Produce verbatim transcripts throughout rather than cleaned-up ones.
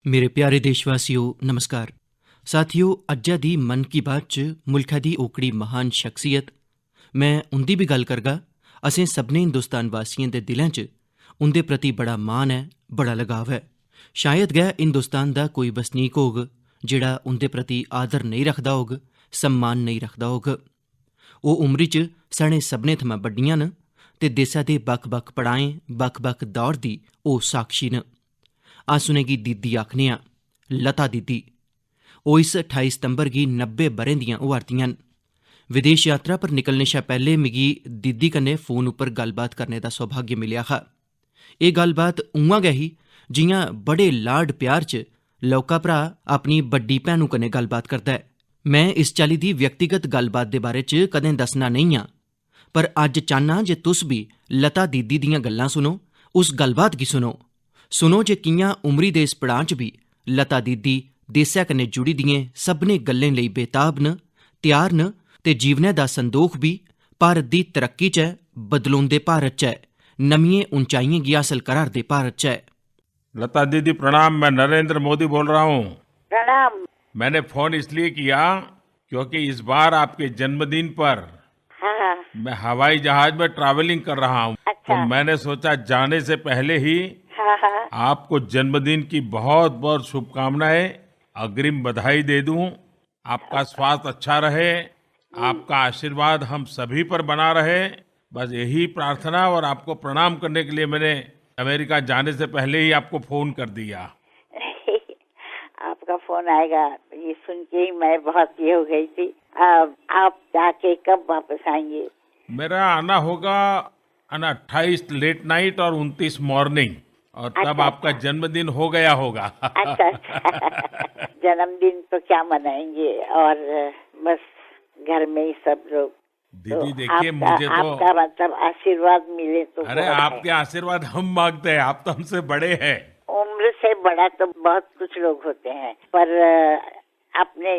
मेरे प्यारे देशवासियो, नमस्कार। साथियो, अज्जै दी मन की बात च मुल्खै दी ओकड़ी महान शख्सियत, में उं'दी बी गल्ल करगा। असें सभनें हिंदुस्तान वासियें दे दिलें च उं'दे प्रति बड़ा मान ऐ, बड़ा लगाव ऐ। शायद गै हिंदुस्तान दा कोई बसनीक होग जेह्ड़ा उं'दे प्रति आदर नेईं रखदा होग, सम्मान नेईं रखदा होग। ओह् उम्री च साढ़े सभनें थमां बड्डियां न ते देसै दे बक्ख-बक्ख पड़ाएं, बक्ख-बक्ख दौर दी ओह् साक्षी न। अस उ'नेंगी दीदी आखने आं, लता दीदी। ओह् इस अठाई सितंबर गी नब्बे ब'रें दियां होआ 'रदियां न। विदेश यात्रा पर निकलने शा पैह्ले मिगी दीदी कन्नै फोन उप्पर गल्लबात करने दा सौभाग्य मिलेआ हा। एह् गल्लबात उ'आं गै ही जि'यां बड़े लाड प्यार च लौह्का भ्राऽ अपनी बड्डी भैनू कन्नै गल्लबात करदा ऐ। में इस चाल्ली दी व्यक्तिगत गल्लबात दे बारे च कदें दस्सना नेईं आं, पर अज्ज चाह्न्नां जे तुस बी लता दीदी दियां गल्लां सुनो, उस गल्लबात गी सुनो। सुनो जे कि'यां उमरी दे इस पड़ांऽ च बी लता दीदी देसै कन्नै जुड़ी दियें सभनें गल्लें लेई बेताब न, त्यार न ते जीवनै दा संदोख बी भारत दी तरक्की च ऐ, बदलोंदे भारत च ऐ, नमियें उंचाइयें गी हासल करा 'रदे भारत च ऐ। लता दीदी प्रणाम, मैं नरेंद्र मोदी बोल रहा हूँ। प्रणाम। मैंने फोन इसलिए किया क्योंकि इस बार आपके जन्मदिन पर हाँ, हाँ। मैं हवाई जहाज में ट्रैवलिंग कर रहा हूँ। अच्छा। तो मैंने सोचा जाने से पहले ही हाँ, हाँ। आपको जन्मदिन की बहुत बहुत शुभकामनाएं, अग्रिम बधाई दे दूं। आपका स्वास्थ्य अच्छा रहे, आपका आशीर्वाद हम सभी पर बना रहे, बस यही प्रार्थना और आपको प्रणाम करने के लिए मैंने अमेरिका जाने से पहले ही आपको फोन कर दिया। आपका फोन आएगा, ये सुन के ही मैं बहुत ये हो गई थी। अब आप जाके कब वापस आएंगे? मेरा आना होगा ना अट्ठाईस लेट नाइट और उनतीस मॉर्निंग, और तब अच्छा, आपका अच्छा। जन्मदिन हो गया होगा। अच्छा, अच्छा। जन्मदिन तो क्या मनाएंगे, और बस घर में ही सब लोग। दीदी, तो देखिए, आपका, मुझे तो आपका मतलब आशीर्वाद मिले तो अरे, बहुत है। आपके आशीर्वाद हम मांगते हैं, आप तो हमसे बड़े हैं। उम्र से बड़ा तो बहुत कुछ लोग होते हैं, पर अ, अपने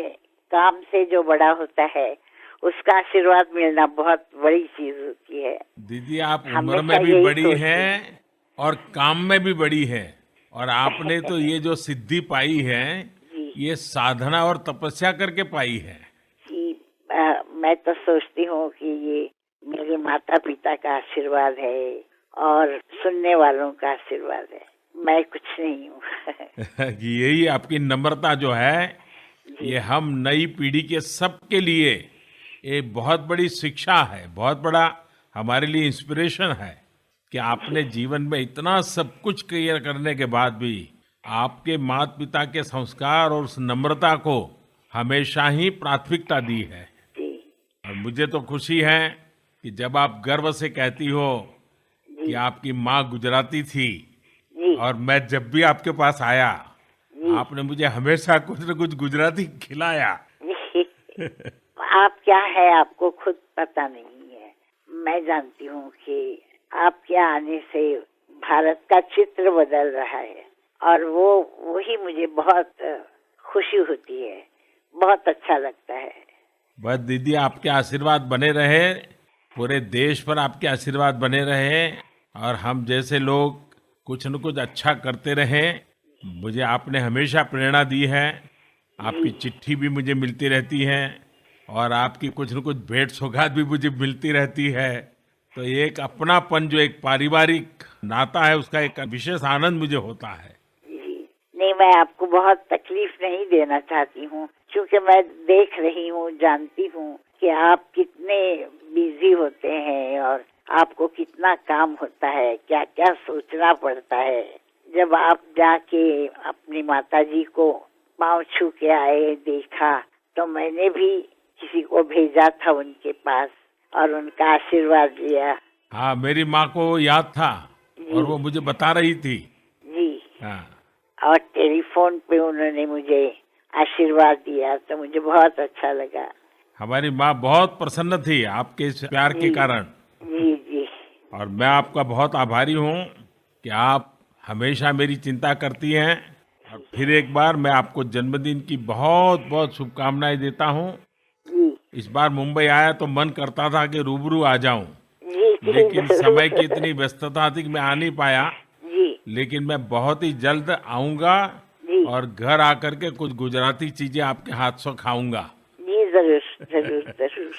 काम से जो बड़ा होता है, उसका आशीर्वाद मिलना बहुत बड़ी चीज होती है। दीदी, आप उम्र हमेशा में भी यही बड़ी सोचती हैं हूँ। और काम में भी बड़ी हैं, और आपने तो ये जो सिद्धि पाई है, जी। ये साधना और तपस्या करके पाई है। जी, अ, मैं तो सोचती हूँ कि ये मेरे माता-पिता का आशीर्वाद है और सुनने वालों का आशीर्वाद है। मैं कुछ नहीं हूँ। कि यही आपकी नम्रता जो है, जी। ये हम नई पीढ़ी के सबके लिए एक बहुत बड़ी शिक्षा है, बहुत बड़ा हमारे लिए इंस्पिरेशन है कि आपने जीवन में इतना सब कुछ क्लियर करने के बाद भी आपके माता-पिता के संस्कार और उस नम्रता को हमेशा ही प्राथमिकता दी है। जी। और मुझे तो खुशी है कि जब आप गर्व से कहती हो कि जी। आपकी माँ गुजराती थी जी। और मैं जब भी आपके पास आया, जी। आपने मुझे हमेशा कुछ न कुछ गुजराती खिलाया। जी। आप क्या है, आपको खुद पता नहीं है। मैं जानती हूँ कि आपके आने से भारत का चित्र बदल रहा है और वो, वही मुझे बहुत खुशी होती है, बहुत अच्छा लगता है। बस दीदी, आपके आशीर्वाद बने रहे, पूरे देश पर आपके आशीर्वाद बने रहे, और हम जैसे लोग कुछ न कुछ अच्छा करते रहें। मुझे आपने हमेशा प्रेरणा दी है, आपकी जी। चिट्ठी भी मुझे मिलती रहती है और आपकी कुछ न कुछ भेंट सौगात भी मुझे मिलती रहती है। तो एक अपनापन, जो एक पारिवारिक नाता है, उसका एक विशेष आनंद मुझे होता है। जी। नहीं, मैं आपको बहुत तकलीफ नहीं देना चाहती हूँ, क्योंकि मैं देख रही हूँ, जानती हूँ कि आप कितने बिजी होते हैं और आपको कितना काम होता है, क्या-क्या सोचना पड़ता है। जब आप जाके अपनी माताजी को पाँव छू के आए, देखा, तो मैंने भी किसी को भेजा था उनके पास और उनका आशीर्वाद लिया। हाँ, मेरी माँ को याद था जी। और वो मुझे बता रही थी। जी। हाँ। और टेलीफोन पे उन्होंने मुझे आशीर्वाद दिया, तो मुझे बहुत अच्छा लगा। हमारी माँ बहुत प्रसन्न थी आपके इस प्यार के जी। कारण। जी, जी। और मैं आपका बहुत आभारी हूँ कि आप हमेशा मेरी चिंता करती हैं। और फिर एक बार मैं आपको जन्मदिन की बहुत, बहुत शुभकामनाएं देता हूँ। जी। इस बार मुंबई आया तो मन करता था कि रूबरू आ जाऊं, जी, जी, लेकिन जरूर। समय की इतनी व्यस्तता थी कि मैं आ नहीं पाया। जी। लेकिन मैं बहुत ही जल्द आऊंगा जी। और घर आकर के कुछ गुजराती चीजें आपके हाथ से खाऊंगा। जी, जरूर, जरूर, जरूर।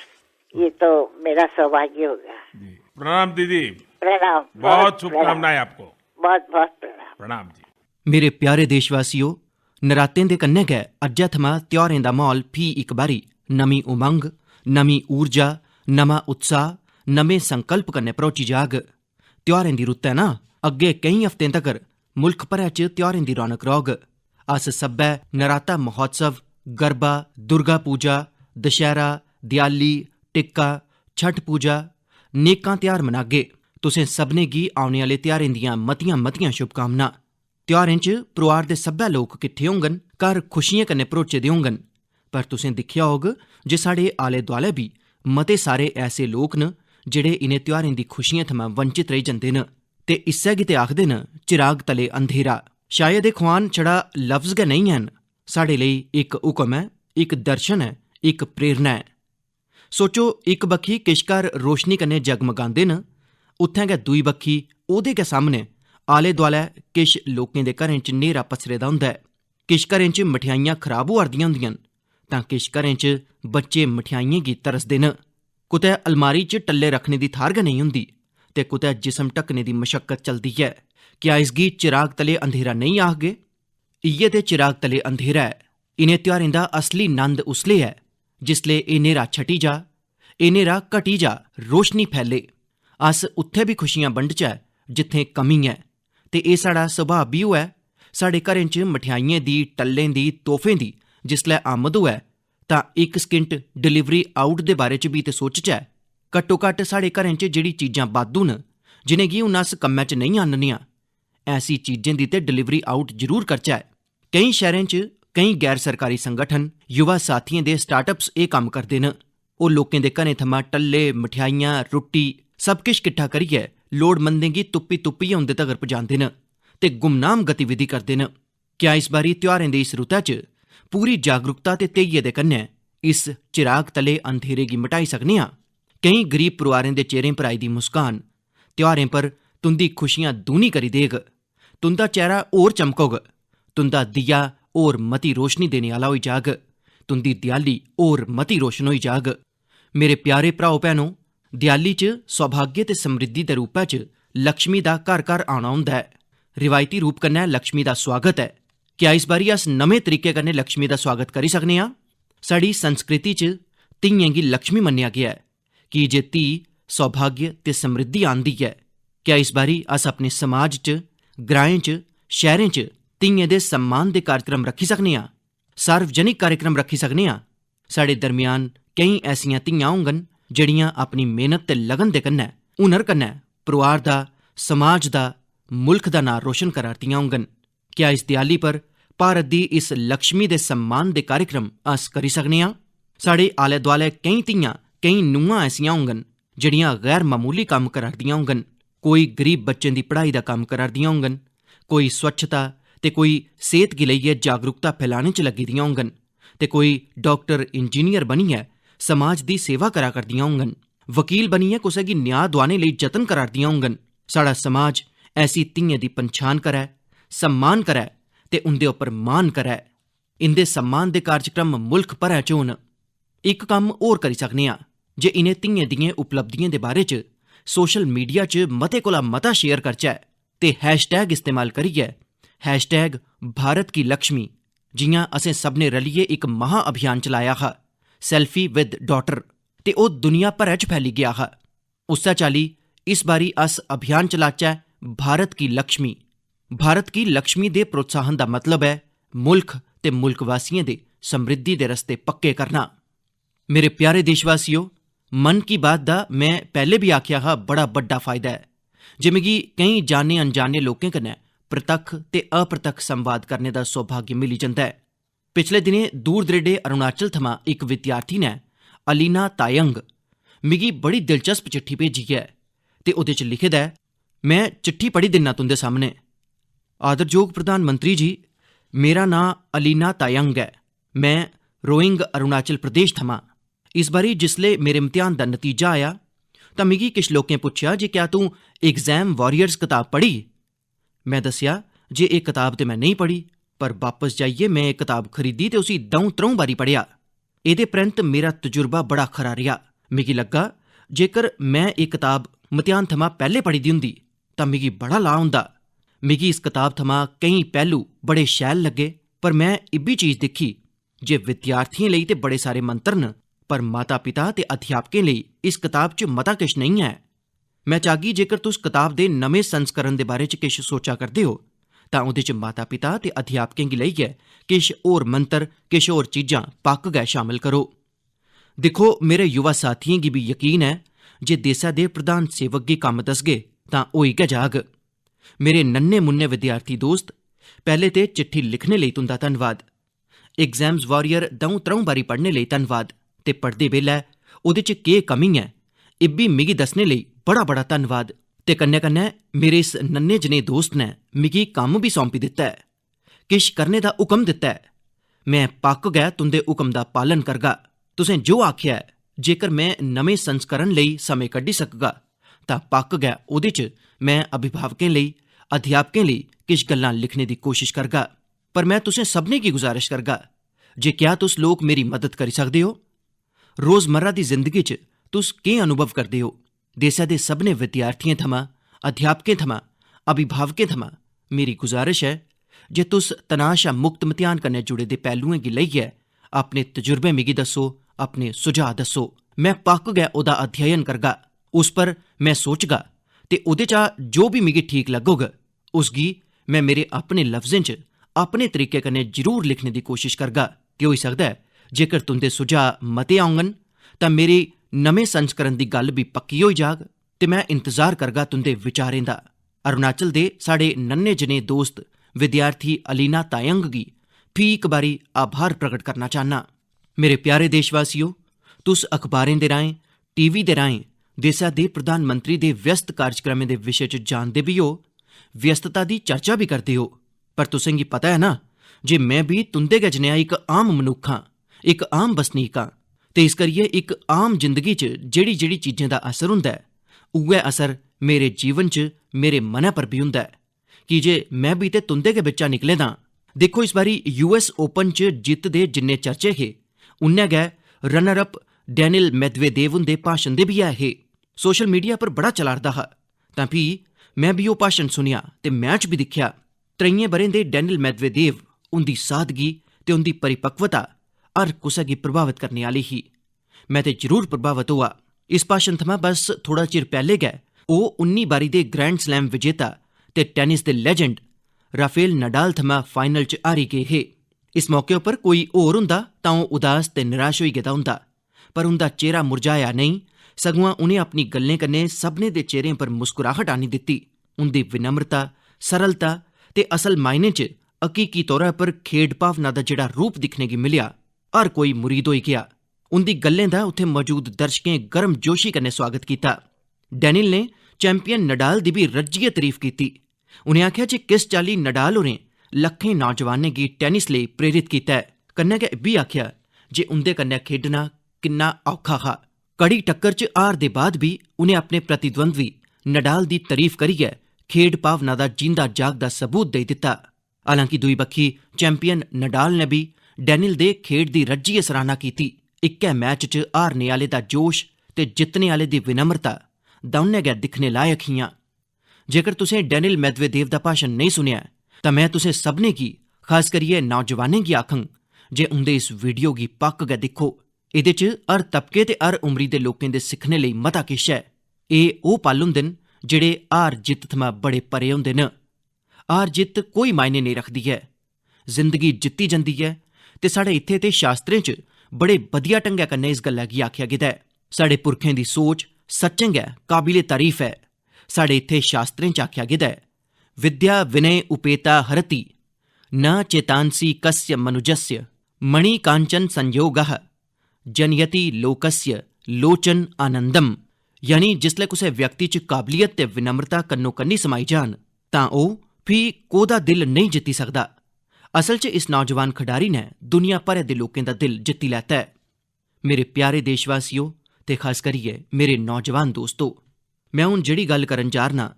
ये तो मेरा सौभाग्य होगा। जी, प्रणाम दीदी। प्रणाम। बहुत शुभकामनाएं आपको। बहुत बहुत प्रणाम। प्रणाम जी। मेरे प्यारे देशवासियो, नरातें दे कन्नै गै अज्जै थमां त्यौहारें दा म्हौल फ्ही इक बारी नमीं उमंग, नमीं ऊर्जा, नमां उत्साह, नमें संकल्प कन्नै भरोची जाग। त्यौहारें दी रुत्त ऐ ना, अग्गें केईं हफ्तें तगर मुल्ख भरै च त्यौहारें दी रौनक रौह्ग। अस सब्भै नराता महोत्सव, गरबा, दुर्गा पूजा, दशैहरा, देआली, टिक्का, छठ पूजा, नेकां त्यौहार मनागे। तुसें सभनें गी औने आह्ले त्यौहारें दियां मतियां-मतियां शुभकामनां। त्यौहारें च परोआर दे सब्भै लोक किट्ठे होङन, घर खुशियें कन्नै भरोचे दे होङन। पर तुसें दिक्खेआ होग जे साढ़े आले-दुआलै बी मते सारे ऐसे लोक न जेह्ड़े इ'नें त्यौहारें दी खुशियें थमां वंचित रेही जंदे न। ते इस्सै गी ते आखदे न चिराग तले अंधेरा। शायद एह् खुआन छड़ा लफ्ज गै नेईं हैन, साढ़े लेई इक हुकम ऐ, इक दर्शन ऐ, इक प्रेरणा ऐ। सोचो, इक बक्खी किश घर रोशनी कन्नै जगमगांदे न, उत्थें गै दूई बक्खी ओह्दे गै सामनै आले-दुआलै किश लोकें दे घरें च न्हेरा पसरे दा होंदा ऐ। किश घरें च मठेआइयां खराब होआ 'रदियां होंदियां न, तां किश घरें च बच्चे मठेआइयें गी तरसदे न। कुतै अलमारी च टल्ले रक्खने दी थाह्र गै नेईं होंदी ते कुतै जिस्म ढक्कने दी मशक्कत चलदी ऐ। क्या इसगी चिराग तले अंधेरा नेईं आखगे? इ'यै ते चिराग तले अंधेरा ऐ। इ'नें त्यौहारें दा असली नंद उसलै ऐ जिसलै एह् न्हेरा छटी जा, एह् न्हेरा घटी जा, रोशनी फैले। अस उत्थै बी खुशियां बंडचै जित्थें कमी ऐ। ते एह् साढ़ा सुभाऽ बी होऐ। साढ़े घरें च मठेआइयें दी, टल्लें दी, तोह्फें दी जिसलै आमद होऐ तां इक सकिंट delivery out दे बारे च बी ते सोचचै। घट्टो-घट्ट साढ़े घरें च जेह्ड़ी चीजां बाद्धू न, जि'नेंगी हून अस कम्मै च नेईं आह्नने आं, ऐसी चीजें दी ते delivery out जरूर करचै। केईं शैह्रें च केईं गैर सरकारी संगठन, युवा साथियें दे startups एह् कम्म करदे न। ओह् लोकें दे घरें थमां टल्ले, मठेआइयां, रुट्टी, सब किश किट्ठा करियै लोड़मंदें गी तुप्पी-तुप्पियै उं'दे तगर पजांदे न ते गुमनाम गतिविधि करदे न। क्या इस बारी त्यौहारें दी इस रुतै च पूरी जागरूकता ते ध्येइयै दे कन्नै इस चिराग तले अंधेरे गी मटाई सकने आं? केईं गरीब परोआरें दे चेह्रें पर आई दी मुस्कान त्यौहारें पर तुं'दी खुशियां दूनी करी देग। तुं'दा चेह्रा होर चमकोग, तुं'दा दिया होर मती रोशनी देने आह्ला होई जाग, तुं'दी देआली होर मती रोशन होई जाग। मेरे प्यारे भ्राओ भैनो, देआली च सौभाग्य ते समृद्धि दे रूपै च लक्ष्मी दा घर-घर औना होंदा ऐ। रिवायती रूप कन्नै लक्ष्मी दा सुआगत ऐ। क्या इस बारी अस नमें तरीके कन्नै लक्ष्मी दा सुआगत करी सकने आं? साढ़ी संस्कृति च धियें गी लक्ष्मी मन्नेआ गेआ ऐ, की जे धी सौभाग्य ते समृद्धि आह्नदी ऐ। क्या इस बारी अस अपने समाज च, ग्राएं च, शैह्रें च धियें दे सम्मान दे कार्यक्रम रक्खी सकने आं? सार्वजनिक कार्यक्रम रक्खी सकने आं? साढ़े दरम्यान केईं ऐसियां धियां होङन जेह्ड़ियां अपनी मेहनत ते लगन दे कन्नै, हुनर कन्नै परोआर दा, समाज दा, मुल्ख दा नांऽ रोशन करा 'रदियां होङन। क्या इस देआली पर भारत दी इस लक्ष्मी दे सम्मान दे कार्यक्रम अस करी सकने आं? साढ़े आलै-दुआलै केईं धियां, केईं नूहां ऐसियां होङन जेह्ड़ियां गैर मामूली कम्म करा 'रदियां होङन। कोई गरीब बच्चें दी पढ़ाई दा कम्म करा 'रदियां होङन, कोई स्वच्छता ते कोई सेह्त गी लेइयै जागरूकता फैलाने च लग्गी दियां होङन ते कोई डाक्टर, इंजीनियर बनियै समाज दी सेवा करा करदियां होङन, वकील बनियै कुसै गी न्यांऽ दोआने लेई जतन करा 'रदियां होङन। साढ़ा समाज ऐसी धियें दी पंछान करै, सम्मान करै ते उं'दे उप्पर मान करै। इं'दे सम्मान दे कार्यक्रम मुल्ख भरै च होन। इक कम्म होर करी सकने आं जे इ'नें धियें दियें उपलब्धियें दे बारे च सोशल मीडिया च मते कोला मता शेयर करचै ते हैशटैग इस्तेमाल करियै, हैशटैग भारत की लक्ष्मी, जि'यां असें सभनें रलियै इक महा अभियान चलाया हा, Selfie with Daughter, ते ओह् दुनिया भरै च फैली गेआ हा। उस्सै चाल्ली इस बारी अस अभियान चलाचै भारत की लक्ष्मी। भारत की लक्ष्मी दे प्रोत्साहन दा मतलब ऐ मुल्ख ते मुल्खवासियें दे समृद्धि दे रस्ते पक्के करना। मेरे प्यारे देशवासियो, मन की बात दा में पैह्ले बी आखेआ हा, बड़ा बड्डा फायदा ऐ जे मिगी केईं जाने अनजाने लोकें कन्नै प्रतक्ख ते अप्रतक्ख संवाद करने दा सौभाग्य मिली जंदा ऐ। पिछले दिनें दूर दरेडे अरुणाचल थमां इक विद्यार्थी ने, अलीना तायंग, मिगी बड़ी दिलचस्प चिट्ठी भेजी ऐ ते ओह्दे च लिखे दा ऐ, में चिट्ठी पढ़ी दिन्ना तुं'दे सामने। आदरजोग प्रधानमंत्री जी, मेरा नांऽ अलीना तायंग ऐ। में रोइंग, अरुणाचल प्रदेश थमां। इस बारी जिसलै मेरे इम्तिहान दा नतीजा आया तां मिगी किश लोकें पुच्छेआ जे क्या तूं एग्जाम वॉरियर्स कताब पढ़ी? में दस्सेआ जे एह् कताब ते में नेईं पढ़ी। पर बापस जाइयै में एह् कताब खरीदी ते उसी द'ऊं त्र'ऊं बारी पढ़ेआ। एह्दे परैंत मेरा तजुर्बा बड़ा खरा रेहा। मिगी लग्गा, जेकर में एह् कताब मतेआन थमां पैह्लें पढ़ी दी होंदी, तां मिगी बड़ा लाह् होंदा। मिगी इस कताब थमां केईं पैह्लू बड़े शैल लग्गे, पर में इब्बी चीज दिक्खी जे विद्यार्थियें लेई ते बड़े सारे मंत्र न, पर माता-पिता ते अध्यापकें लेई इस कताब च मता किश नेईं ऐ। में चाह्गी, जेकर तुस कताब दे नमें संस्करण दे बारे च किश सोचा करदे ओ, तां ओह्दे च माता-पिता ते अध्यापकें गी लेइयै किश होर मंत्र, किश होर चीजां पक्क गै शामिल करो। दिक्खो, मेरे युवा साथियें गी बी यकीन ऐ जे देसै दे प्रधान सेवक गी कम्म दसगे, तां होई गै जाग। मेरे नन्हे-मुन्ने विद्यार्थी दोस्त, पैह्ले ते चिट्ठी लिखने लेई तुं'दा धन्नवाद। Exams Warrior द'ऊं त्र'ऊं बारी पढ़ने लेई धन्नवाद। ते पढ़दे बेल्लै ओह्दे च केह् कमी ऐ, इब्बी मिगी दस्सने लेई बड़ा-बड़ा धन्नवाद। ते कन्नै-कन्नै मेरे इस नन्हे जनेह् दोस्त ने मिगी कम्म बी सौंपी दित्ता ऐ। किश करने दा हुकम दित्ता ऐ। में पक्क गै तुं'दे हुकम दा पालन करगा। तुसें जो आखेआ ऐ, जेकर में नमें संस्करण लेई समें कड्ढी सकगा, तां पक्क गै ओह्दे च में अभिभावकें लेई, अध्यापकें लेई किश गल्लां लिखने दी कोशश करगा। पर में तुसें सभनें गी गुजारिश करगा जे क्या तुस लोक मेरी मदद करी सकदे ओ? रोजमर्रा दी जिंदगी च तुस केह् अनुभव करदे ओ? देसै दे सभनें विद्यार्थियें थमां, अध्यापकें थमां, अभिभावकें थमां मेरी गुजारिश ऐ जे तुस तनाऽ शा मुक्त मतेआन कन्नै जुड़े दे पैह्लुएं गी लेइयै अपने तजुर्बे मिगी दस्सो, अपने सुझाऽ दस्सो। में पक्क गै ओह्दा अध्ययन करगा, उस पर में सोचगा ते ओह्दे चा जो बी मिगी ठीक लग्गोग, उसगी में मेरे अपने लफ्जें च अपने तरीके कन्नै जरूर लिखने दी कोशश करगा। ते होई सकदा ऐ, जेकर तुं'दे सुझाऽ मते औङन, तां मेरी नमें संस्करण दी गल्ल बी पक्की होई जाग ते में इंतजार करगा तुं'दे विचारें दा। अरुणाचल दे साढ़े नन्हे जनेह् दोस्त विद्यार्थी अलीना तायंग गी फ्ही इक बारी आभार प्रगट करना चाह्न्नां। मेरे प्यारे देशवासियो, तुस अखबारें दे राहें, टीवी दे राहें देसै दे प्रधानमंत्री दे व्यस्त कार्यक्रमें दे विशे च जानदे बी ओ, व्यस्तता दी चर्चा बी करदे ओ, पर तुसें गी पता ऐ ना जे में बी तुं'दे गै जनेहा इक आम मनुक्ख आं, इक आम बसनीक आं। ते इस करियै इक आम जिंदगी च जेह्ड़ी-जेह्ड़ी चीजें दा असर होंदा ऐ, उ'ऐ असर मेरे जीवन च, मेरे मनै पर बी होंदा ऐ। की जे में बी ते तुं'दे गै बिच्चा निकले दा आं। दिक्खो, इस बारी US Open च जित्त दे जिन्ने चर्चे हे, उन्ने गै रनर अप डैनिल मेदवेदेव हुंदे भाशन दे बी ऐ हे। सोशल मीडिया पर बड़ा चला'रदा हा, तां फ्ही में बी ओह् भाशन सुनेआ ते मैच बी दिक्खेआ। त्रेइयें ब'रें दे डैनिल मेदवेदेव हुंदी सादगी ते उं'दी परिपक्वता हर कुसै गी प्रभावत करने आह्ली ही। में ते जरूर प्रभावत होआ। इस भाशन थमां बस थोड़ा चिर पैह्ले गै ओह् उन्नी बारी दे ग्रैंड स्लैम विजेता ते टैनिस दे लेजेंड राफेल नडाल थमां फाइनल च हारी गे हे। इस मौके उप्पर कोई होर होंदा तां ओह् उदास ते निराश होई गेदा होंदा, पर उं'दा चेहरा मुरझाया नेईं, सगुआं उ'नें अपनी गल्लें कन्नै सभनें दे चेहरें पर मुस्कुराहट आनी दित्ती। उं'दी विनम्रता, सरलता ते असल मायने च हकीकी तौरा पर खेढ भावना दा जेह्ड़ा रूप दिक्खने गी मिलेआ, हर कोई मुरीद होई गेआ। उं'दी गल्लें दा उत्थें मौजूद दर्शकें गर्मजोशी कन्नै सुआगत कीता। डैनिल ने चैंपियन नडाल दी बी रज्जियै तरीफ कीती। उ'नें आखेआ जे किस चाल्ली नडाल होरें लक्खें नौजवानें गी टैनिस लेई प्रेरित कीता ऐ। कन्नै गै इब्बी आखेआ जे उं'दे कन्नै खेढना किन्ना औखा हा। कड़ी टक्कर च हार दे बाद बी उ'नें अपने प्रतिद्वंद्वी नडाल दी तरीफ करियै खेढ भावना दा जींदा जागदा सबूत देई दित्ता। हालांकि दूई बक्खी चैंपियन नडाल ने बी डैनिल दे खेढ दी रज्जियै सराहना कीती। इक्कै मैच च हारने आह्ले दा जोश ते जित्तने आह्ले दी विनम्रता दौनें गै दिक्खने लायक हियां। जेकर तुसें डैनिल मेदवेदेव दा भाशन नेईं सुनेआ ऐ, तां में तुसें सभनें गी, खास करियै नौजवानें गी आखङ जे उं'दे इस वीडियो गी पक्क गै दिक्खो। एह्दे च हर तबके ते हर उमरी दे लोकें दे सिक्खने लेई मता किश ऐ। एह् ओह् पल होंदे न जेह्ड़े हार जित्त थमां बड़े परे होंदे न। हार जित्त कोई मायने नेईं रखदी ऐ। जिंदगी जित्ती जंदी ऐ ते साढ़े इत्थै ते शास्त्रें च बड़े बधिया ढंगै कन्नै इस गल्लै गी आखेआ गेदा ऐ। साढ़े पुरखें दी सोच सच्चें गै काबिले तारीफ ऐ। साढ़े इत्थै शास्त्रें च आखेआ गेदा ऐ, "विद्या विनय उपेता हरति, न चेतांसी कस्य मनुजस्य, मणि कांचन संयोगः जनयति लोकस्य लोचन आनंदम।" यानी जिसलै कुसै व्यक्ति च काबलियत ते विनम्रता कन्नो कन्नी समाई जान, तां ओह् फ्ही कोह्दा दिल नेईं जित्ती सकदा। असल च इस नौजवान खडारी ने दुनिया भरै दे लोकें दा दिल जित्ती लैता ऐ। मेरे प्यारे देशवासियो, ते खास करियै मेरे नौजवान दोस्तो, में हून जेह्ड़ी गल्ल करन जा 'रना,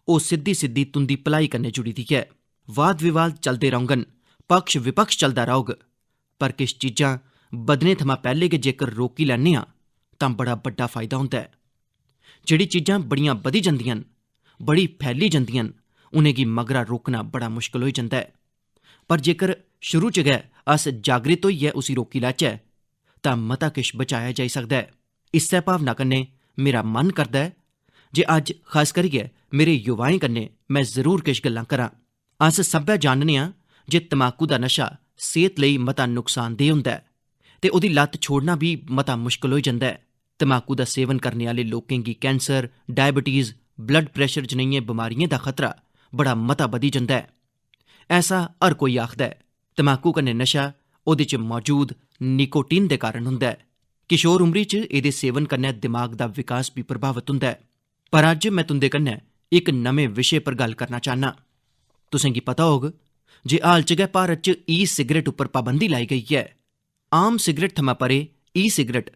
ओह् सिद्धी-सिद्धी तुं'दी भलाई कन्नै जुड़ी दी ऐ। वाद-विवाद चलदे रौह्ङन, पक्ष विपक्ष चलदा रौह्ग, पर किश चीजां बधने थमां पैह्ले गै जेकर रोकी लैन्ने आं, तां बड़ा बड्डा फायदा होंदा ऐ। जेह्ड़ी चीजां बड़ियां बधी जंदियां न, बड़ी फैली जंदियां न, उ'नेंगी मगरा रोकना बड़ा मुश्कल होई जंदा ऐ। पर जेकर शुरू च गै अस जागृत होइयै उसी रोकी लैचै, तां मता किश बचाया जाई सकदा ऐ। इस्सै भावना कन्नै मेरा मन करदा ऐ जे अज्ज खास करियै मेरे युवाएं कन्नै मैं जरूर किश गल्लां करां। अस सब्भै जानने आं जे तमाकू दा नशा सेह्त लेई मता नुकसानदेह होंदा ऐ ते ओह्दी लत्त छोड़ना बी मता मुश्कल होई जंदा ऐ। तमाकू दा सेवन करने आह्ले लोकें गी कैंसर, डायबिटीज, ब्लड प्रैशर जनेहियें बमारियें दा खतरा बड़ा मता बधी जंदा ऐ। ऐसा हर कोई आखदा ऐ। तमाकू कन्नै नशा ओह्दे च मौजूद निकोटीन दे कारण होंदा ऐ। किशोर उमरी च एह्दे सेवन कन्नै दिमाग दा विकास बी प्रभावत होंदा ऐ। पर अज्ज मैं तुं'दे कन्नै इक नमें विशे पर गल्ल करना चाह्न्नां। तुसें गी पता होग जे हाल च गै भारत च ई सिगरेट उप्पर पाबंदी लाई गेई ऐ। आम सिगरेट थमां परे ई सिगरेट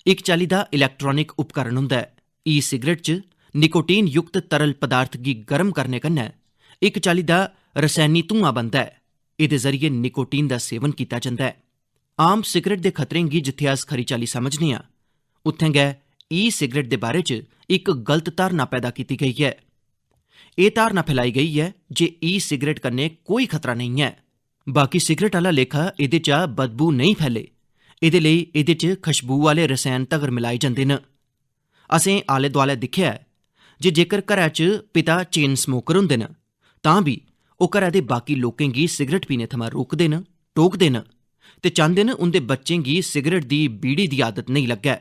इक चाल्ली दा इलैक्ट्रॉनिक उपकरण होंदा ऐ। ई सिगरेट च निकोटीन युक्त तरल पदार्थ गी गर्म करने कन्नै इक चाल्ली दा रसैनी धुआं बनदा ऐ। एह्दे जरिए निकोटीन दा सेवन कीता जंदा ऐ। आम सिगरेट दे खतरें गी जित्थै अस खरी चाल्ली समझने आं, उत्थें गै ई सिगरेट दे बारे च इक गलत धारणा पैदा कीती गई ऐ। एह् धारणा फैलाई गई ऐ जे ई सिगरेट कन्नै कोई खतरा नेईं ऐ। बाकी सिगरेट आह्ला लेखा एह्दे चा बदबू नेईं फैले, एह्दे लेई एह्दे च खशबू आह्ले रसैन तगर मिलाए जंदे न। असें आले-दुआले दिक्खेआ ऐ जे जेकर घरै च पिता चेन स्मोकर होंदे न, तां बी ओह् घरै दे बाकी लोकें गी सिगरेट पीने थमां रोकदे न, टोकदे न ते चांह्दे न उं'दे बच्चें गी सिगरेट दी, बीड़ी दी आदत नेईं लग्गै।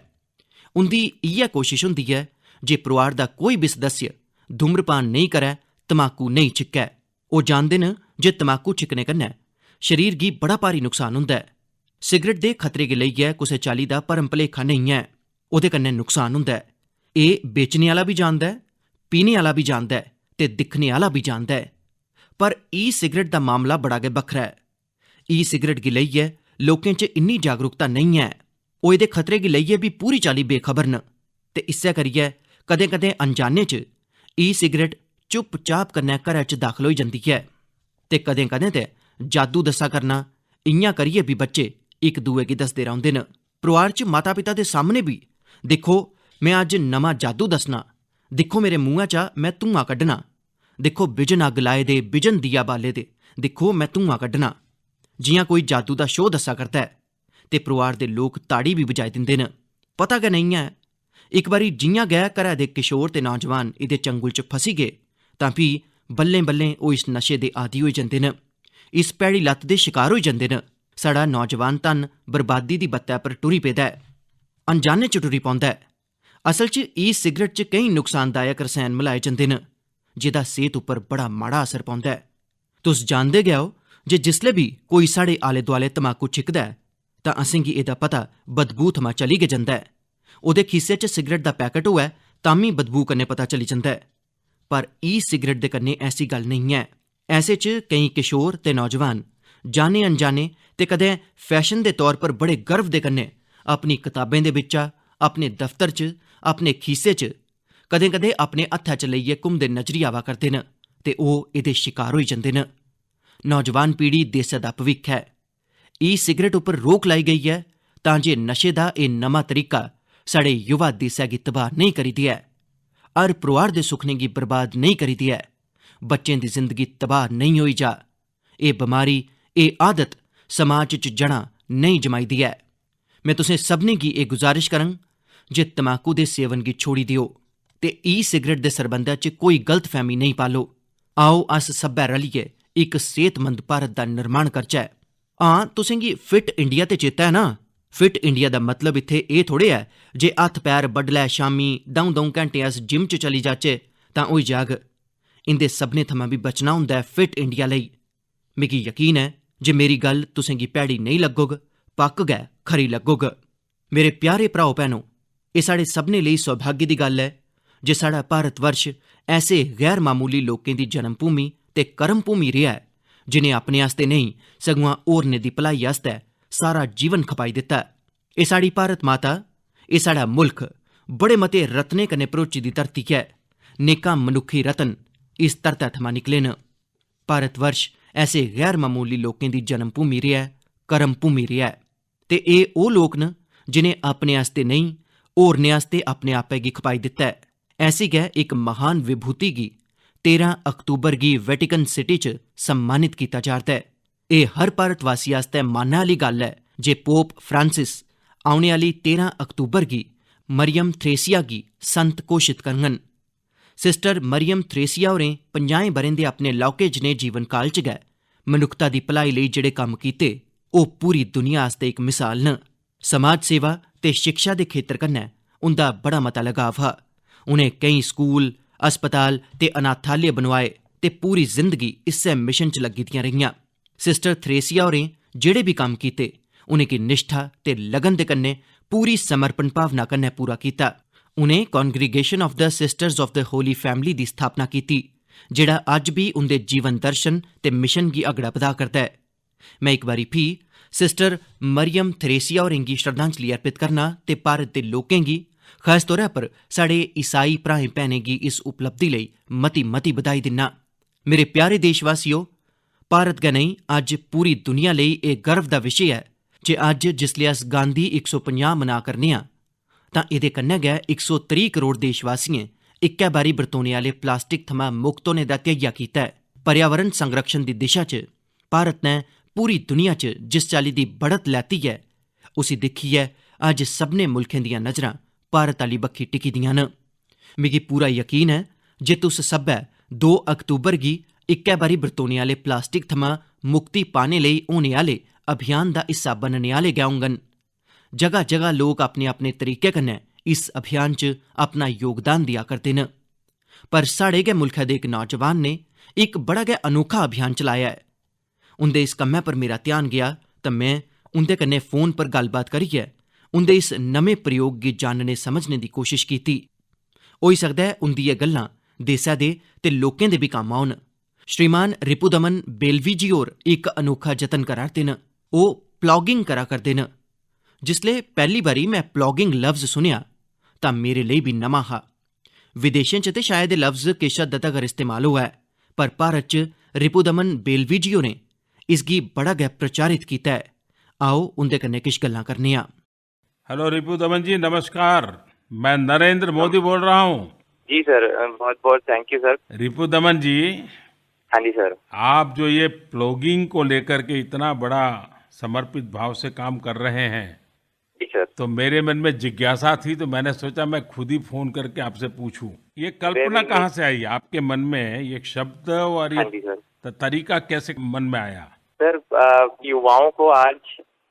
उं'दी इ'यै कोशश होंदी ऐ जे परोआर दा कोई बी सदस्य धूम्रपान नेईं करै, तमाकू नेईं छिक्कै। ओह् जानदे न जे तमाकू छिक्कने कन्नै शरीर गी बड़ा भारी नुकसान होंदा ऐ। सिगरेट दे खतरे गी लेइयै कुसै चाल्ली दा भरम भलेखा नेईं ऐ। ओह्दे कन्नै नुकसान होंदा ऐ। एह् बेचने आह्ला बी जानदा ऐ, पीने आह्ला बी जानदा ऐ ते दिक्खने आह्ला बी जानदा ऐ। पर ई सिगरेट दा मामला बड़ा गै बक्खरा ऐ। ई सिगरेट गी लेइयै लोकें च इन्नी जागरूकता नेईं ऐ। ओह् एह्दे खतरे गी लेइयै बी पूरी चाल्ली बेखबर न ते इस्सै करियै कदें-कदें अनजाने च ई सिगरेट चुप्प-चाप कन्नै घरै च दाखल होई जंदी ऐ ते कदें-कदें ते जादू दस्सा करना, इ'यां करियै बी बच्चे इक दुए गी दसदे रौंह्दे न। परोआर च माता-पिता दे सामने बी, "दिक्खो, में अज्ज नमां जादू दस्सना, दिक्खो मेरे मुंहै चा में धुआं कड्ढना, दिक्खो बिजन अग्ग लाए दे, बिजन दिया बाले दे, दिक्खो में धुआं कड्ढना।" जि'यां कोई जादू दा शो दस्सा करदा ऐ। ते परोआर दे लोक ताड़ी बी बजाई दिंदे न। पता गै नेईं ऐ। इक बारी जि'यां गै घरै दे किशोर ते नौजवान एह्दे चंगुल च फसी गे, तां फ्ही बल्लें-बल्लें ओह् इस नशे दे आदी होई जंदे न, इस भैड़ी लत्त दे शकार होई जंदे न। साढ़ा नौजवान धन बर्बादी दी बत्तै पर टुरी पेदा ऐ, अनजाने च टुरी पौंदा ऐ। असल च ई सिगरेट च केईं नुकसानदायक रसैन मलाए जंदे न, जेह्दा सेह्त उप्पर बड़ा माड़ा असर पौंदा ऐ। तुस जानदे गै ओ जे जिसलै बी कोई साढ़े आले-दुआले तमाकू छिकदा ऐ, तां असेंगी एह्दा पता बदबू थमां चली गै जंदा ऐ। ओह्दे खीसे च सिगरेट दा पैकेट होऐ, तां बी बदबू कन्नै पता चली जंदा ऐ। पर ई सिगरेट दे कन्नै ऐसी गल्ल नेईं ऐ। ऐसे च केईं किशोर ते नौजवान जाने-अनजाने ते कदें फैशन दे तौर पर बड़े गर्व दे कन्नै अपनी कताबें दे बिच्चा, अपने दफ्तर च, अपने खीसे च, कदें-कदें अपने हत्थै च लेइयै घुमदे नजरी आवा करदे न ते ओह् एह्दे शकार होई जंदे न। नौजवान पीढ़ी देसै दा भविक्ख ऐ। ई सिगरेट उप्पर रोक लाई गई ऐ तां जे नशे दा एह् नमां तरीका साढ़े युवा देसै गी तबाह नेईं करी देऐ, हर परोआर दे सुखने गी बर्बाद नेईं करी देऐ, बच्चें दी जिंदगी तबाह नेईं होई जा। एह् बमारी, एह् आदत समाज च जड़ां नेईं जमाई देऐ। में तुसें सभनें गी एह् गुजारिश करङ जे तमाकू दे सेवन गी छोड़ी देओ ते ई सिगरेट दे सरबंधै च कोई गलतफैह्मी नेईं पालो। आओ, अस सब्भै रलियै इक सेह्तमंद भारत दा निर्माण करचै। हां, तुसें गी फिट इंडिया ते चेता ऐ ना? फिट इंडिया दा मतलब इत्थै एह् थोड़े ऐ जे हत्थ-पैर बडलै शामीं द'ऊं-द'ऊं घैंटे अस जिम च चली जाचै तां होई जाग। इं'दे सभनें थमां बी बचना होंदा ऐ फिट इंडिया लेई। मिगी यकीन ऐ जे मेरी गल्ल तुसें गी भैड़ी नेईं लग्गोग, पक्क गै खरी लग्गोग। मेरे प्यारे भ्राओ-भैनो, एह् साढ़े सभनें लेई सौभाग्य दी गल्ल ऐ जे साढ़ा भारतवर्ष ऐसे गैर मामूली लोकें दी जन्मभूमि ते कर्मभूमि रेहा ऐ, जिनें अपने आस्तै नेईं, सगुआं होरनें दी भलाई आस्तै सारा जीवन खपाई दित्ता ऐ। एह् साढ़ी भारत माता, एह् साढ़ा मुल्ख, बड़े मते रत्नें कन्नै भरोची दी धरती ऐ। नेकां मनुक्खी रत्न इस धरतै थमां निकले न। भारतवर्ष ऐसे गैर मामूली लोकें दी जन्म भूमि रेहा ऐ, कर्म भूमि रेहा ऐ। ते एह् ओह् लोक न जिनें अपने आस्तै नेईं, होरनें आस्तै अपने आपै गी खपाई दित्ता ऐ। ऐसी गै इक महान विभूति गी तेरां अक्तूबर गी वेटिकन सिटी च सम्मानित कीता जा'रदा ऐ। एह् हर भारतवासी आस्तै मानै आह्ली गल्ल ऐ जे पोप फ्रांसिस औने आह्ली तेरां अक्तूबर गी मरियम थ्रेसिया गी संत घोशत करङन। सिस्टर मरियम थ्रेसिया होरें पंजाहें ब'रें दे अपने लौह्के जनेह् जीवन काल च गै मनुक्खता दी भलाई लेई जेह्ड़े कम्म कीते, ओह् पूरी दुनिया आस्तै इक मिसाल न। समाज सेवा ते शिक्षा दे खेतर कन्नै उं'दा बड़ा मता लगाव हा। उ'नें केईं स्कूल, अस्पताल ते अनाथालय बनोआए ते पूरी जिंदगी इस्सै मिशन च लग्गी दियां रेहियां। सिस्टर थ्रेसिया होरें जेह्ड़े बी कम्म कीते, उ'नेंगी निश्ठा ते लगन दे कन्नै पूरी समर्पण भावना कन्नै पूरा कीता। उ'नें Congregation of the Sisters of the Holy Family दी स्थापना कीती, जेह्ड़ा अज्ज बी उं'दे जीवन दर्शन ते मिशन गी अगड़ा बधा करदा ऐ। में इक बारी फ्ही सिस्टर मरियम थ्रेसिया होरें गी श्रद्धांजलि अर्पित करना ते भारत दे लोकें गी, खास तौरा पर साढ़े ईसाई भ्राएं भैनें गी इस उपलब्धि लेई मती-मती बधाई दिन्ना। मेरे प्यारे देशवासियो, भारत गै नेईं, अज्ज पूरी दुनिया लेई एह् गर्व दा विशे ऐ जे अज्ज जिसलै अस गांधी इक सौ पंजाह् मना करने आं, तां एह्दे कन्नै गै इक सौ त्रीह् करोड़ देशवासियें इक्कै बारी बरतोने आह्ले प्लास्टिक थमां मुक्त होने दा ध्येइया कीता ऐ। पर्यावरण संरक्षण दी दिशा च भारत ने पूरी दुनिया च जिस चाल्ली दी बढ़त लैती ऐ, उसी दिक्खियै अज्ज सभनें मुल्खें दियां नजरां भारत आह्ली बक्खी टिकी दियां न। मिगी पूरा यकीन ऐ जे तुस सब्भै दो अक्तूबर गी इक्कै बारी बरतोने आह्ले प्लास्टिक थमां मुक्ति पाने लेई होने आह्ले अभियान दा हिस्सा बनने आह्ले गै होङन। जगह-जगह लोक अपने-अपने तरीके कन्नै इस अभियान च अपना योगदान देआ करदे न। पर साढ़े गै मुल्खै दे इक नौजवान ने इक बड़ा गै अनोखा अभियान चलाया ऐ। उं'दे इस कम्मै पर मेरा ध्यान गेआ तां में उं'दे कन्नै फोन पर गल्लबात करियै उं'दे इस नमें प्रयोग गी जानने समझने दी कोशश कीती। होई सकदा ऐ उं'दी एह् गल्लां देसै दे ते लोकें दे बी कम्म औन। श्रीमान रिपुदमन बेलवी जी होर इक अनोखा जतन करा 'रदे न। ओह् प्लॉगिंग करा करदे न। जिसलै पैह्ली बारी में प्लॉगिंग लफ्ज सुनेआ तां मेरे लेई बी नमां हा। विदेशें च ते शायद एह् लफ्ज किश हद्द तगर इस्तेमाल होआ ऐ, पर भारत च रिपुदमन बेलवी जी होरें इसगी बड़ा गै प्रचारित कीता ऐ। आओ उं'दे कन्नै किश गल्लां करने आं। हेलो रिपुदमन जी, नमस्कार। मैं नरेंद्र मोदी बोल रहा हूँ। जी सर, अ, बहुत बहुत thank U sir. Ripudaman ji, हाँ जी सर। आप जो ये प्लॉगिंग को लेकर के इतना बड़ा समर्पित भाव से काम कर रहे हैं, जी सर। तो मेरे मन में जिज्ञासा थी, तो मैंने सोचा मैं खुद ही फोन करके आपसे पूछूं, ये कल्पना कहाँ से आई आपके मन में, ये शब्द और ये हाँ जी सर। त-, तरीका कैसे मन में आया? सर, अ, युवाओं को आज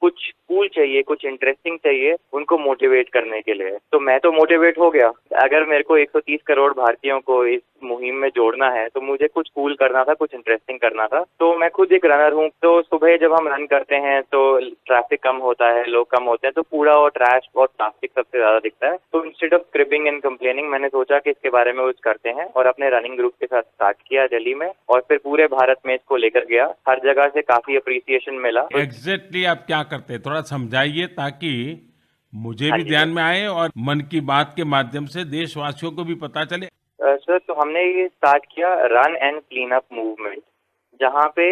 कुछ कूल चाहिए, कुछ इंटरेस्टिंग चाहिए उनको मोटिवेट करने के लिए। तो मैं तो मोटिवेट हो गया। अगर मेरे को एक सौ तीस करोड़ भारतीयों को इस मुहिम में जोड़ना है, तो मुझे कुछ कूल करना था, कुछ इंटरेस्टिंग करना था। तो मैं खुद एक रनर हूँ, तो सुबह जब हम रन करते हैं, तो ट्रैफिक कम होता है, लोग कम होते हैं, तो कूड़ा और ट्रैश और प्लास्टिक सबसे ज़्यादा दिखता है। तो instead of cribbing and complaining, मैंने सोचा कि इसके बारे में कुछ करते हैं और अपने रनिंग ग्रुप के साथ स्टार्ट किया दिल्ली में और फिर पूरे भारत में इसको लेकर गया। हर जगह से काफ़ी अप्रिसिएशन मिला। एग्जैक्टली आप क्या करते हैं, थोड़ा समझाइए, ताकि मुझे हाँ भी जी, ध्यान सर। में आए और मन की बात के माध्यम से देशवासियों को भी पता चले। अ, सर, तो हमने ये स्टार्ट किया run and clean up movement, जहाँ पे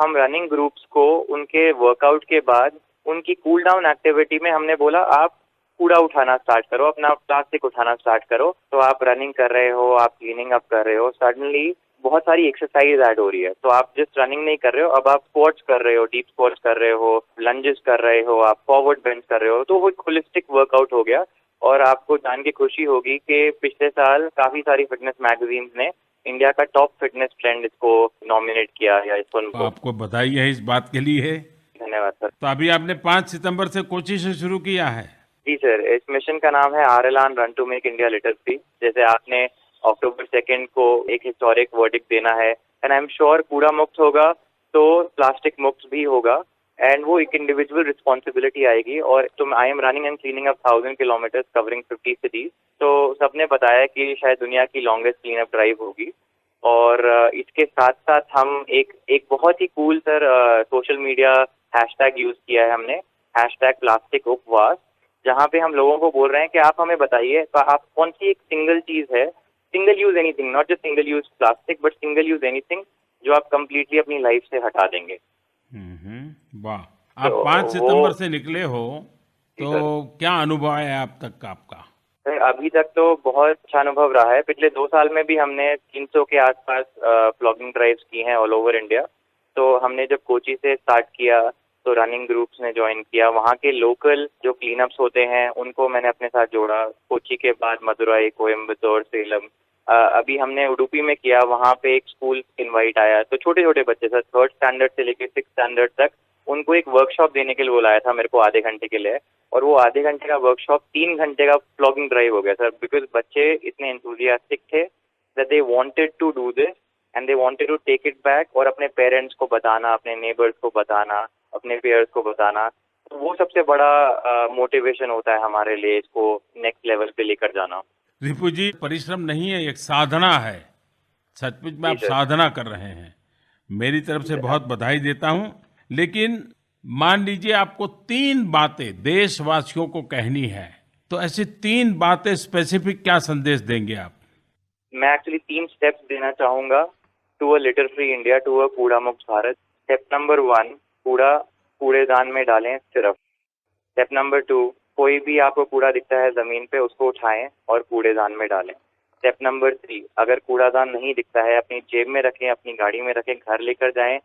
हम रनिंग ग्रुप्स को उनके वर्कआउट के बाद उनकी कूल डाउन एक्टिविटी में हमने बोला, "आप कूड़ा उठाना स्टार्ट करो, अपना प्लास्टिक उठाना स्टार्ट करो।" तो आप रनिंग कर रहे हो, आप क्लीनिंग अप कर रहे हो, सडनली बहुत सारी एक्सरसाइज ऐड हो रही है। तो आप जस्ट रनिंग नहीं कर रहे हो, अब आप स्क्वाट्स कर रहे हो, डीप स्क्वाट्स कर रहे हो, लंजेस कर रहे हो, आप फॉरवर्ड बेंच कर रहे हो, तो वो एक होलिस्टिक वर्कआउट हो गया। और आपको जान के खुशी होगी कि पिछले साल काफ़ी सारी फिटनेस मैगजीन्स ने इंडिया का टॉप फिटनेस ट्रेंड इसको नॉमिनेट किया या इसको तो उनको आपको बधाई है इस बात के लिए। धन्यवाद सर। तो अभी आपने पाँच सितंबर से कोची से शुरू किया है? जी सर, इस मिशन का नाम है R L R Run to Make India Litter Free। जैसे आपने अक्टूबर सेकंड को एक हिस्टोरिक वर्डिक्ट देना है, एंड आई एम श्योर कूड़ा मुक्त होगा तो प्लास्टिक मुक्त भी होगा, एंड वो एक इंडिविजुअल रिस्पॉन्सिबिलिटी आएगी। और तो I am running and cleaning up thousand kilometers covering fifty cities। तो सबने बताया कि शायद दुनिया की लॉन्गेस्ट क्लीन अप ड्राइव होगी। और अ, इसके साथ साथ हम एक एक बहुत ही cool sir social media hashtag use किया है हमने, हैशटैग प्लास्टिक उपवास, जहाँ पे हम लोगों को बोल रहे हैं कि आप हमें बताइए, तो आप कौन सी एक सिंगल चीज है, single use anything, not just single use plastic but single use anything, जो आप कंप्लीटली अपनी लाइफ से हटा देंगे। हम्म, वाह। आप तो पाँच वो सितंबर से निकले हो, जी तो सर। क्या अनुभव है आप तक का आपका? सर, अभी तक तो बहुत अच्छा अनुभव रहा है। पिछले दो साल में भी हमने तीन सौ के आसपास प्लॉगिंग ड्राइव्स की हैं ऑल ओवर इंडिया। तो हमने जब कोची से स्टार्ट किया तो रनिंग ग्रुप्स ने ज्वाइन किया, वहाँ के लोकल जो क्लीनअप्स होते हैं उनको मैंने अपने साथ जोड़ा। कोची के बाद मदुरई, कोयम्बतूर, सेलम, अ, अभी हमने उडुपी में किया, वहाँ पे एक स्कूल इनवाइट आया। तो छोटे छोटे बच्चे सर, थर्ड स्टैंडर्ड से लेके सिक्स स्टैंडर्ड तक, उनको एक वर्कशॉप देने के लिए बुलाया था मेरे को आधे घंटे के लिए। और वो आधे घंटे का वर्कशॉप तीन घंटे का प्लॉगिंग ड्राइव हो गया सर, बिकॉज बच्चे इतने एंथुजियास्टिक थे that they wanted to do this and they wanted to take it back। और अपने पेरेंट्स को बताना, अपने नेबर्स को बताना, अपने पेयर्स को बताना, तो वो सबसे बड़ा मोटिवेशन होता है हमारे लिए इसको नेक्स्ट लेवल पे लेकर जाना। रिपु जी, परिश्रम नहीं है, एक साधना है। सचमुच में जी आप सर। साधना कर रहे हैं। मेरी तरफ से बहुत बधाई देता हूं। लेकिन मान लीजिए, आपको तीन बातें देशवासियों को कहनी है, तो ऐसी तीन बातें स्पेसिफिक क्या संदेश देंगे आप? मैं एक्चुअली तीन स्टेप्स देना चाहूंगा to a litter free India, to a कूड़ा मुक्त भारत। स्टेप नंबर वन, कूड़ा कूड़ेदान में डालें सिर्फ। स्टेप नंबर टू, कोई भी आपको कूड़ा दिखता है जमीन पे, उसको उठाएं और कूड़ेदान में डालें। स्टेप नंबर थ्री, अगर कूड़ादान नहीं दिखता है, अपनी जेब में रखें, अपनी गाड़ी में रखें, घर लेकर जाएं,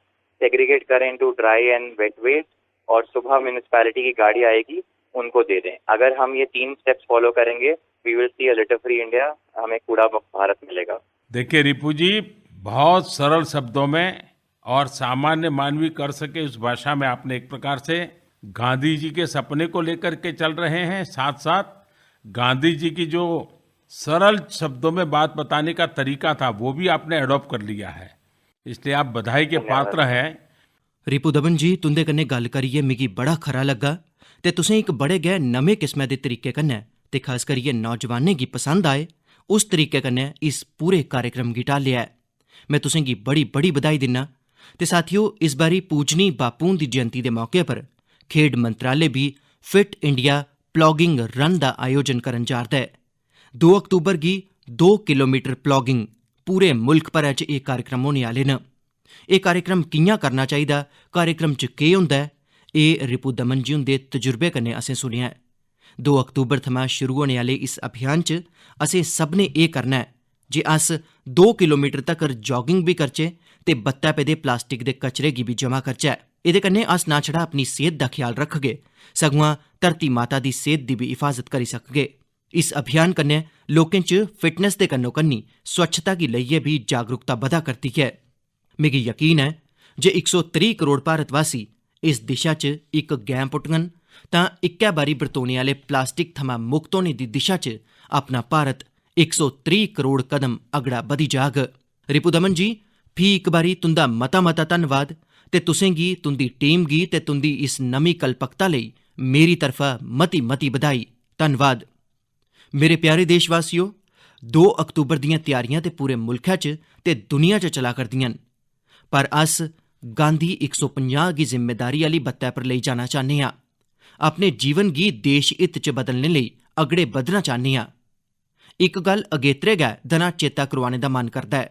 सेग्रीगेट करें into dry and wet waste, और सुबह म्यूनिसिपैलिटी की गाड़ी आएगी, उनको दे दें। अगर हम ये तीन स्टेप्स फॉलो करेंगे, we will see a litter free India, हमें कूड़ा मुक्त भारत मिलेगा। देखिए रिपु जी, बहुत सरल शब्दों में और सामान्य मानवी कर सके उस भाषा में आपने एक प्रकार से गांधी जी के सपने को लेकर के चल रहे हैं, साथ साथ गांधी जी की जो सरल शब्दों में बात बताने का तरीका था, वो भी आपने अडॉप्ट कर लिया है। इसलिए आप बधाई के धन्यवाद। पात्र हैं। रिपु दमन जी, तुंदे कन्नै गल्ल करियै मिगी बड़ा खरा लग्गा ते तुसें इक बड़े गै नमें किस्मै दे तरीके कन्नै ते खास करियै नौजवानें गी पसंद आए, उस तरीके कन्नै इस पूरे कार्यक्रम गी ढालेआ ऐ। में तुसें गी बड़ी-बड़ी बधाई दिन्ना। ते साथियो, इस बारी पूजनी बापू हुंदी जयंती दे मौके पर खेड मंत्रालय बी फिट इंडिया प्लॉगिंग रन दा आयोजन करन जा'रदा ऐ। दो अक्तूबर गी दो किलोमीटर प्लॉगिंग, पूरे मुल्ख भरै च एह् कार्यक्रम होने आह्ले न। एह् कार्यक्रम कि'यां करना चाहिदा, कार्यक्रम च केह् होंदा ऐ, एह् रिपु दमन जी हुंदे तजुर्बे कन्नै असें सुनेआ ऐ। दो अक्तूबर थमां शुरू होने आह्ले इस अभियान च असें सभनें एह् करना ऐ जे अस दो किलोमीटर तगर जॉगिंग बी करचै ते बत्तै पेदे प्लास्टिक दे कचरे गी बी जमा करचै। एह्दे कन्नै अस ना छड़ा अपनी सेह्त दा ख्याल रखगे, सगुआं धरती माता दी सेह्त दी बी हिफाजत करी सकगे। इस अभियान कन्नै लोकें च फिटनेस दे कन्नो-कन्नी स्वच्छता गी लेइयै बी जागरूकता बधा करदी ऐ। मिगी यकीन ऐ जे इक सौ त्रीह् करोड़ भारतवासी इस दिशा च इक गैं पुट्टङन तां इक्कै बारी बरतोने आह्ले प्लास्टिक थमां मुक्त होने दी दिशा च अपना भारत इक सौ त्रीह् करोड़ कदम अगड़ा बधी जाग। रिपु दमन जी, फ्ही इक बारी तुंदा मता-मता धन्नवाद ते तुसें गी, तुंदी टीम गी ते तुंदी इस नमीं कल्पकता लेई मेरी तरफा मती-मती बधाई। धन्नवाद। मेरे प्यारे देशवासियो, दो अक्तूबर दियां त्यारियां ते पूरे मुल्खै च ते दुनिया च चला करदियां न, पर अस गांधी इक सौ पंजाह् गी जिम्मेदारी आह्ली बत्तै पर लेई जाना चाह्न्ने आं। अपने जीवन गी देश हित च बदलने लेई अगड़े बधना चाह्न्ने आं। इक गल्ल अगेत्रे गै दना चेता करोआने दा मन करदा ऐ।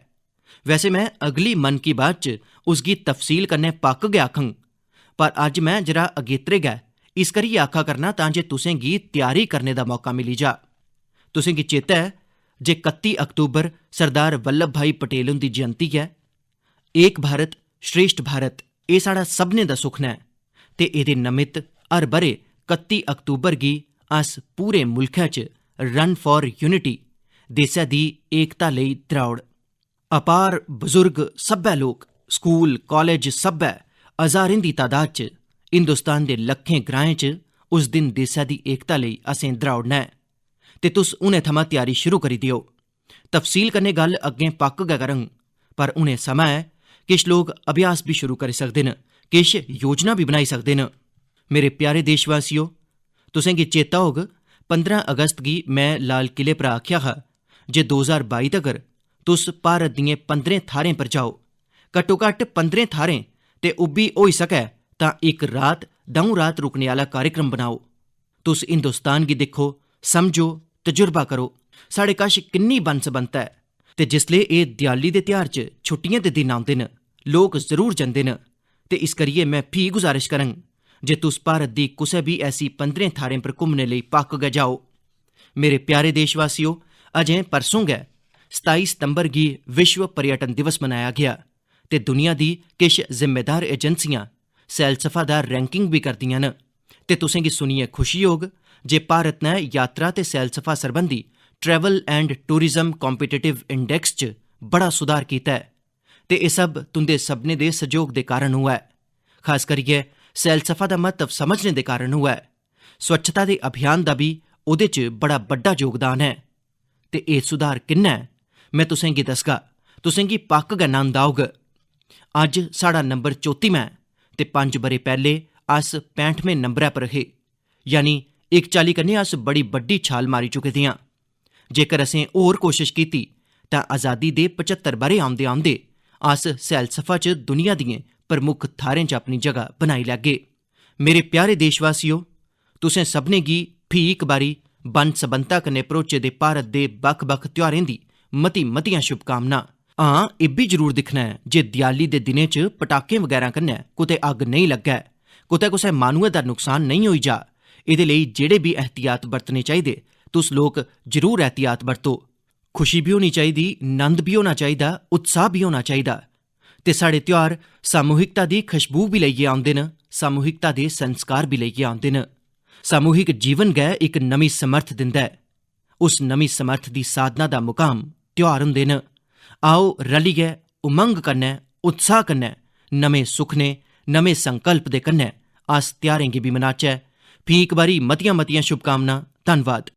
वैसे में अगली मन की बात च उसगी तफसील कन्नै पक्क गै आखङ, पर अज्ज में जरा अगेत्रे गै इस करियै आखा करना तां जे तुसें गी त्यारी करने दा मौका मिली जा। तुसें गी चेता ऐ जे कत्ती अक्तूबर सरदार वल्लभ भाई पटेल हुंदी जयंती ऐ। एक भारत श्रेष्ठ भारत, एह् साढ़ा सभनें दा सुखना ऐ ते एह्दे नमित्त हर ब'रे कत्ती अक्तूबर गी अस पूरे मुल्खै च रन फॉर यूनिटी, देसै दी एकता लेई द्रौड़। अपार बुजुर्ग सब्भै लोक, स्कूल, कालेज सब्भै हजारें दी तादाद च हिंदुस्तान दे लक्खें ग्राएं च उस दिन देसै दी एकता लेई असें द्रौड़ना ऐ। ते तुस हुनै थमां त्यारी शुरू करी देओ। तफसील कन्नै गल्ल अग्गें पक्क गै करङ, पर हुनै समां ऐ, किश लोक अभ्यास बी शुरू करी सकदे न, किश योजना बी बनाई सकदे न। मेरे प्यारे देशवासियो, तुसें गी चेता होग, पंदरां अगस्त गी में लाल किले पर आखेआ हा जे दो ज्हार बाई तगर तुस भारत दियें पंदरें थाह्रें पर जाओ, घट्टो-घट्ट पंदरें थाह्रें, ते उब्बी होई सकै तां इक रात, द'ऊं रात रुकने आह्ला कार्यक्रम बनाओ। तुस हिंदुस्तान गी दिक्खो, समझो, तजुर्बा करो। साढ़े कश किन्नी बन-सबन्नता ऐ। ते जिसलै एह् देआली दे तेहार च छुट्टियें दे दिन औंदे न, लोक जरूर जंदे न, ते इस करियै में फ्ही गुजारिश करङ जे तुस भारत दी कुसै बी ऐसी पंदरें थाह्रें पर घुम्मने लेई पक्क गै जाओ। मेरे प्यारे देशवासियो, अजें परसों गै सताई सितंबर गी विश्व पर्यटन दिवस मनाया गेआ, ते दुनिया दी किश जिम्मेदार एजेंसियां सैलसफा दा रैंकिंग बी करदियां न। ते तुसें गी सुनियै खुशी होग जे भारत ने यात्रा ते सैलसफा सरबंधी Travel and Tourism Competitive Index च बड़ा सुधार कीता ऐ। ते एह् सब तुं'दे सभनें दे सैह्योग दे कारण होआ ऐ। खास करियै सैलसफा दा म्हत्तव समझने दे कारण होआ ऐ। स्वच्छता दे अभियान दा बी ओह्दे च बड़ा बड्डा योगदान ऐ। ते एह् सुधार किन्ना ऐ, में तुसें गी दसगा। तुसें गी पक्क गै नंद औग। अज्ज साढ़ा नंबर चौत्तीमां ऐ, ते पंज ब'रे पैह्ले अस पैंह्ठमें नंबरै पर हे। यानी इक चाल्ली कन्नै अस बड़ी बड्डी छाल मारी चुके दे आं। जेकर असें होर कोशश कीती, तां अजादी दे पचत्तर ब'रे औंदे-औंदे अस सैलसफा च दुनिया दियें प्रमुख थाह्रें च अपनी जगह बनाई लैगे। मेरे प्यारे देशवासियो, तुसें सभनें गी फ्ही इक बारी बन्न-सबन्नता कन्नै भरोचे दे भारत दे बक्ख-बक्ख त्यौहारें दी मती-मतियां शुभकामनां। हां, इब्बी जरूर दिक्खना ऐ जे देआली दे दिनें च पटाकें बगैरा कन्नै कुतै अग्ग नेईं लग्गै, कुतै कुसै माह्नुऐ दा नुकसान नेईं होई जा। एह्दे लेई जेह्ड़े बी एहतियात बरतने चाहिदे, तुस लोक जरूर एहतियात बरतो। खुशी बी होनी चाहिदी, नंद बी होना चाहिदा, उत्साह बी होना चाहिदा। ते साढ़े त्यौहार सामूहिकता दी खुशबू बी लेइयै औंदे न, सामूहिकता दे संस्कार बी लेइयै औंदे न। सामूहिक जीवन गै इक नमीं समर्थ दिंदा ऐ। उस नमीं समर्थ दी साधना दा मुकाम त्यौहार होंदे न। आओ, रलियै, उमंग कन्नै, उत्साह कन्नै, नमें सुखने, नमें संकल्प दे कन्नै अस त्यौहारें गी बी मनाचै। फ्ही इक बारी मतियां-मतियां शुभकामनां। धन्नवाद।